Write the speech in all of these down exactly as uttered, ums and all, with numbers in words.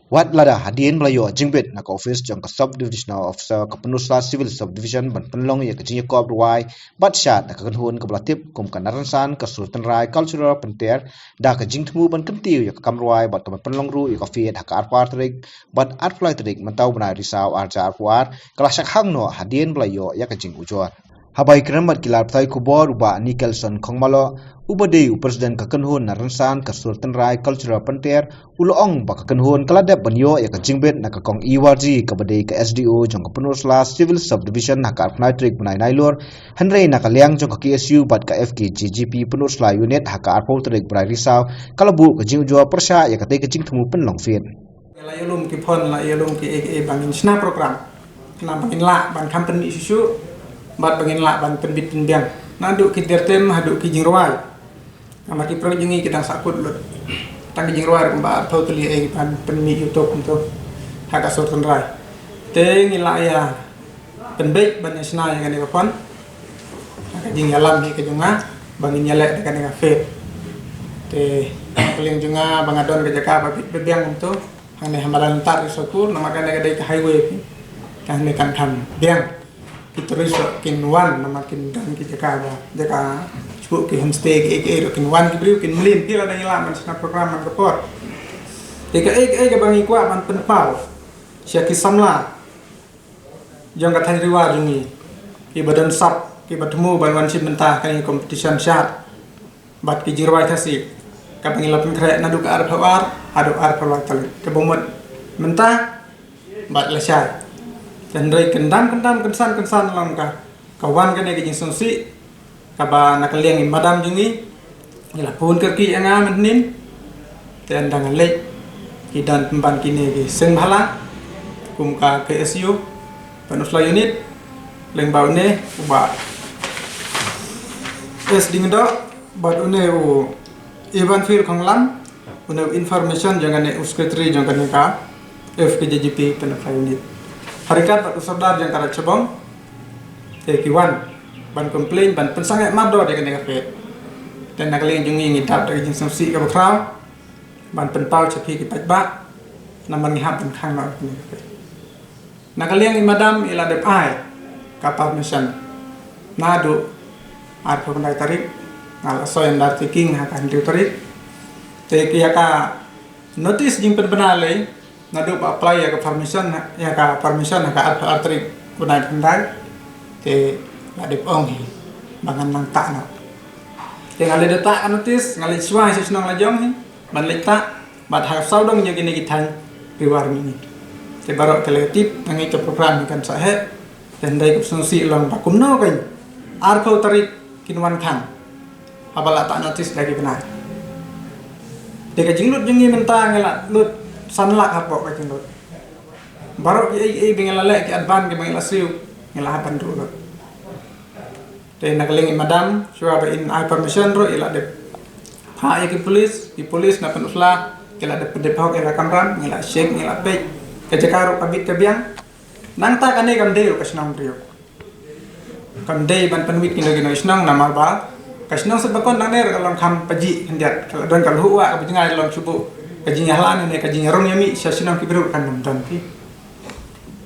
Wat lada hadien ba la ïoh jingbit na ka office jong ka Sub Divisional Officer ka Pynursla Civil Subdivision ban pynlong ïa ka jingïakop rwai bad shad da ka kynhun kaba la tip kum ka Naransan ka Sur Tynrai Cultural Pynter, da ka jingthmu ban kyntiew ïa ka kam rwai bad ka ban pynlong ruh ïa ka fied ha ka arphew ar tarik bad arphew lai tarik mynta u bnai Risaw arhajar arphew ar, ka la shah khang noh hadien ba la ïoh ïa ka jingujor. Haba ïakren bad ki lad pathai khubor u Bah Nicholson Khongmaloh, uba dei u president ka kynhun Naransan ka Sur Tynrai Cultural Pynter, u la ong ba ka kynhun ka la dep ban ïoh ïa ka jingbit na ka Kong Iwarji kaba dei ka S D O jong ka Pynursla Civil Subdivision ha ka arphew lai tarik bnai Nailur, hynrei na ka liang jong ka K S U bad ka F K J G P Pynursla Unit ha ka arphew tarik bnai Risaw, ka la buh ka jingujor pyrshah ïa katei ka jingthmu pynlong fied. La ïalum ki phone, la ïalum ki A K A ba ngin shna program. Khnang ba ngin lah ban kham pynmih shuh shuh bad ba ngin lah ban pynbit pynbiang naduh ki tertem haduh ki jingrwai. Namar ki project jong ngi ki dang sahkut lut. Tang ki jingrwai ruh kumba arphew tylli eh ban pynmih ïa uto kumto ha ka Sur Tynrai. Te ngi la ïa pynbeit ban ïa shna ïa kane ka phone. Ka jingïalam hi ka jong nga ba ngin ïaleh da kane ka fied. Te ka liang jong nga ba nga don ka jaka ba bit ba biang kumto. Hangne ha madan Tar Ri Sokur, namar kane ka dei ka highway phi. Ka hangne kan kham biang. Ki tourist ruh kin wan, namar kin don ki jaka ba, jaka shuh ki homestay ki ei ki ei ruh kin wan ki briew kin mlien phi lada ngi lah ban shna program man ka por. Te ka ei ka ei kaba ngi kwah ban pynpaw sha ki samla jong ka thaiñ Ri War jong ngi, kiba don sap, kiba thmu ban wan shim bynta ha kane ka competition shad bad ki jingrwai Khasi kaba ngi la pynkhreh naduh ka arphew ar haduh arphew lai tarik, kaba mut mynta bad lashai. Te hynrei kyndam kyndam kynsan kynsan long ka, ka wan kane ka jingsngewsih kaba na ka liang i madam jong ngi, ngi la phone kyrkieh ïa nga mynhynnin. Te ynda nga leit, ki don pynban kine ki seng bhalang kum ka K S U Pynursla Unit, lyngba une u Bah S Diengdoh bad une u Ivanfield Khonglam, une u information jong kane u secretary jong kane ka F K J G P Pynursla Unit. Ha ryngkat bad u sordar jong ka Raid Shibong, te ki wan ban complain, ban pynsangeh mardor ïa kane ka fied. Te na ka liang jong ngi ngi dap da ka jingsngewsih kaba khraw ban pynpaw sha phi ki paidbah, namar ngi hap ban khang noh ïa kane ka fied. Na ka liang i madam i la dep ai ka permission naduh arphew khyndai tarik, nga la soi undertaking ha ka hynriew tarik. Te ki ïa ka notice jingpynbna lei naduh ba apply ïa ka permission, ïa ka permission ha ka arphew ar tarik bnai khyndai. Te la dep ong hi ba ngan nang tah noh. Te nga leit da tah ka notice, nga leit shuwa sha shnong la jong hi ban leit tah bad ha sawdong jong kine ki thaiñ Ri War Mihngi. Te baroh ki la tip, nga ngeit ka program hi kan sa heh. Te hynrei ka sngewsih long ba kumno kein arphew tarik kin wan khang haba la tah notice da ki bnai. Te ka jinglut jong ngi mynta ngi la lut san lak hapoh ka jinglut. Baroh ki ei ei ba ngi la leh, ki advance kiba ngi la siew, ngi la hap ban duh lut. Te na ka liang i madam, shuwa ba in ai permission ruh i la dep phah ïa ki police, ki police na Pynursla ki la dep pyndep hok ïa ka kamram, ngi la check, ngi la peit. Ka jaka ruh ka bit ka biang. Nangta kane kam dei ruh ka shnong briew. Kam dei ban pynwit kino kino ki shnong, namar ba ka shnong Sutbakon nangne ruh ka long kham pajih khyndiat, ka la don ka lhuh wah kaba jngai long shuh buh. Ka jingïalang ne ka jingïarung ïamih sha shnong ki briew kan ym don phi.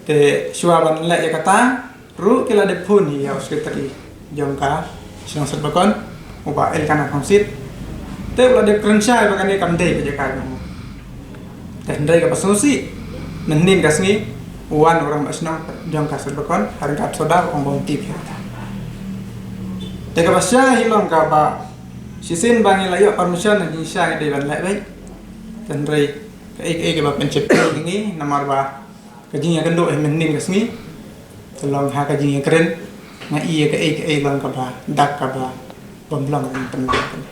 Te shuwa ban leh ïa kata ruh ki la dep phone hi ïa u secretary jong ka shnong Sutbakon, u Bah Elkanah Khongsit. Te u la dep kren shai ba kane kam dei ka jaka jong u. Te hynrei kaba sngewsih, mynhynnin ka sngi u wan u rangbah shnong jong ka Sutbakon ha ryngkat sordar, ong ba um tip ïa kata. Te kaba shai hi long kaba shisien ba ngi la ïoh permission, ngi shai ngi dei ban leh beit. Te hynrei kaei kaei kaba pynsheptieng ïa ngi namar ba ka jingïakynduh hi mynhynnin ka sngi. Te long ha ka jingïakren nga i ïa kaei kaei long kaba dak kaba bym long ban pynlong.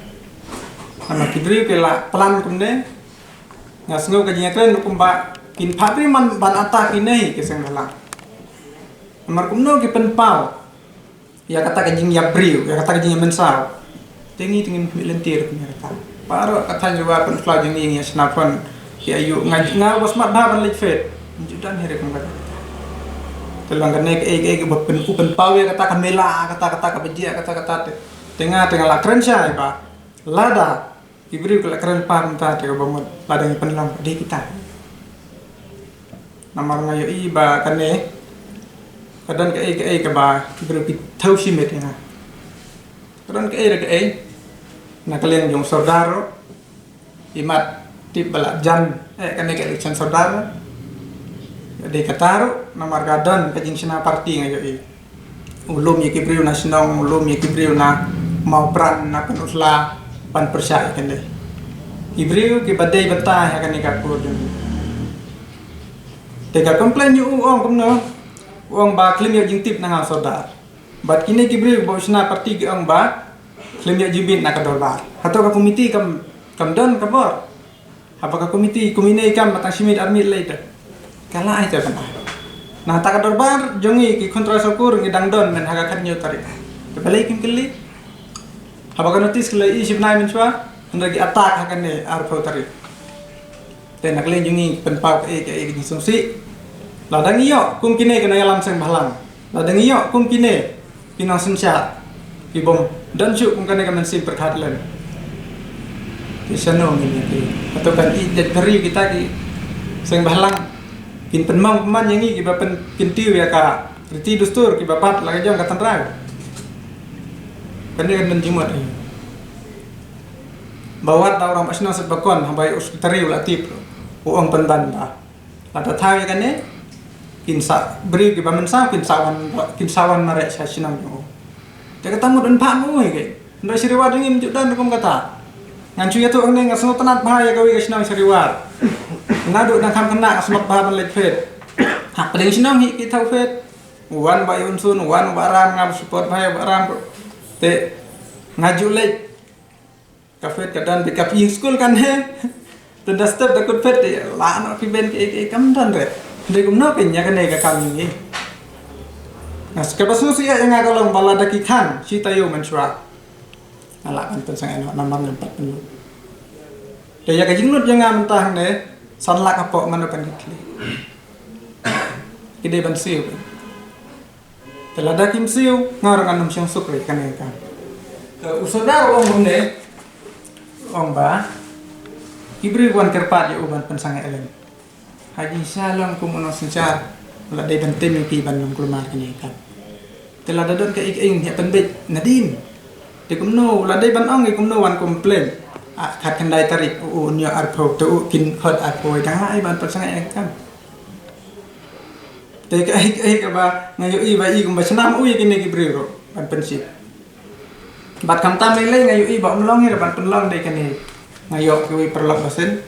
Namar ki briew ki la plan kumne, nga sngew ka jingïakren ruh kumba kin phah briew man ban attack ine ki seng bhalang. Namar kumno ki pynpaw ïa kata ka jingïap briew, ïa kata ka jingïap mynsaw. Te ngi te ngim khmih lynti ruh ïa kata. Baroh ka thaiñ Ri War Pynursla jong ngi ngi ïa shna phone ki ayu, nga nga ba smat bha ban leit fied. Ju dang hi ruh kum kata. Te long kane kaei kaei kaba pyn, u pynpaw ïa kata ka mela, kata kata kaba jia, kata kata te. Te nga te nga la kren shai ba lada ki briew ki la kren paw mynta te kaba mut lada ngi pynlong dei kita. Namar nga ïohi ba kane ka don kaei kaei kaba ki briew ki thaw shimet ïa nga. Ka don kaei re kaei na ka liang jong u Sordar ruh. Imat tip ba la jan eh kane ka election Sordar. Dei kata ruh namar ka don ka jingshna party nga ïohi. U lum ïa ki briew na shnong, u lum ïa ki briew na Mawpran, na Pynursla ban pyrshah ïa kane. Ki briew kiba dei bynta ha kane ka kur jong ngi. Te ka complain ïa u ong kumno? U ong ba khlem ïoh jingtip na nga u Sordar. Bad kine ki briew ba u shna party ki ong ba khlem ïoh jingmut na ka dorbar. Hato ka komiti kam, kam don ka bor? Haba ka komiti kum ine i kam ba tang shi miet ar miet lei te ka la ai te ban ai. Na kata ka dorbar jong ngi ki khun trai Sohkur ngi dang don mynha ka khathynñiew tarik. Te balei kim kylli? Haba ka notice ki la ïoh shi bnai mynshuwa, hynrei ki attack ha kane arphew tarik. Te na ka liang jong ngi pynpaw kaei kaei ka jingsngewsih. Lada ngi ïoh kum kine ki nongïalam seng bhalang, lada ngi ïoh kum kine ki nongsynshar, ki bym don shuh kum kane ka mynsiem pyrkhat lem. Te shano ngin ïa ki? Hato kan ïeit jaitbynriew kita ki seng bhalang kin pynmong pynman ïa ngi kiba pyn, kin tiew ïa ka riti dustur kiba bat la ka jong ka tynrai? Kane kan don jingmut ïa ngi. Ba wat da u rangbah shnong Setbakon, haba u Secretary u la tip, u ong pynban ba lada thaw ïa kane, kin sa, briew kiba mynsaw kin sa wan, kin sa wan mareh sha shnong jong u. Te kata mut un phah mo ïa ke. Hynrei Shariwar jong ngi ym ju don rukom kata. Ngan shu ïathuh hangne, nga sngewtynnat bha ïa kawei ka shnong Shariwar. Naduh dang kham khynnah nga sngewtynnat bha ban leit phet. Ha pdeng shnong hi ki thaw phet. Wan Bah Ïew Unsun, wan Bah Ram, nga support bha ïa Bah Ram. Te nga ju leit. Ka phet ka don beit, ka phi skul kan he. Te da step da kut phet te la noh ki ben ki, ki kam don re. Dei kumno phin ïa kane ka kam jong ngi. Nga, kaba sngewsih ïa nga ka long ba lada ki khang shi taïew mynshuwa, nga lah ban pynsangeh noh namar ngam pat pynlut. Te ïa ka jinglut jong nga mynta hangne, san lak hapoh mano pynkhih. Ki dei ban siew. Te lada kim siew, nga ruh ngan ym shong suk re kane ka kam. Te u Sordar u ong kumne, u ong ba ki briew wan kyrpad ïa u ban pynsangeh lem. Ha jingshisha long kum u nongsynshar, u la dei ban tim ïa phi ban long kulmar kane ka kam. Te lada don kaei kaei ngin ïa pynbeit nadien. Te kumno, u la dei ban ong ïa kumno wan complain. Ah, khatkhyndai tarik u, u un ïoh arphew, te u kin khot arphew, dang la ai ban pynsangeh ïa ka kam. Te kaei kaei kaba nga ïohi ba i kumba shnam u ïa kine ki briew ruh ban pynshitom. Bad khamtam lei lei nga ïohi ba ym long hi ruh ban pynlong, dei kane nga ïoh kiwei paralok ba shen.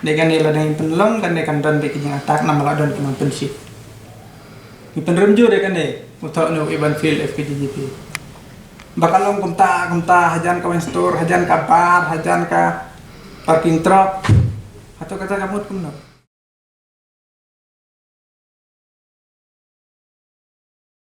Dei kane lada ngin pynlong kane kan don beit ki jingïaattack namar la don ki nongpynshitom. Ngi pynrem jur ïa kane, u thoh ne u Iban Phil F K J G P. Ba ka long kumta kumta, hajan ka wine store, hajan ka bar, hajan ka parking truck. Hato kata ka mut kumno?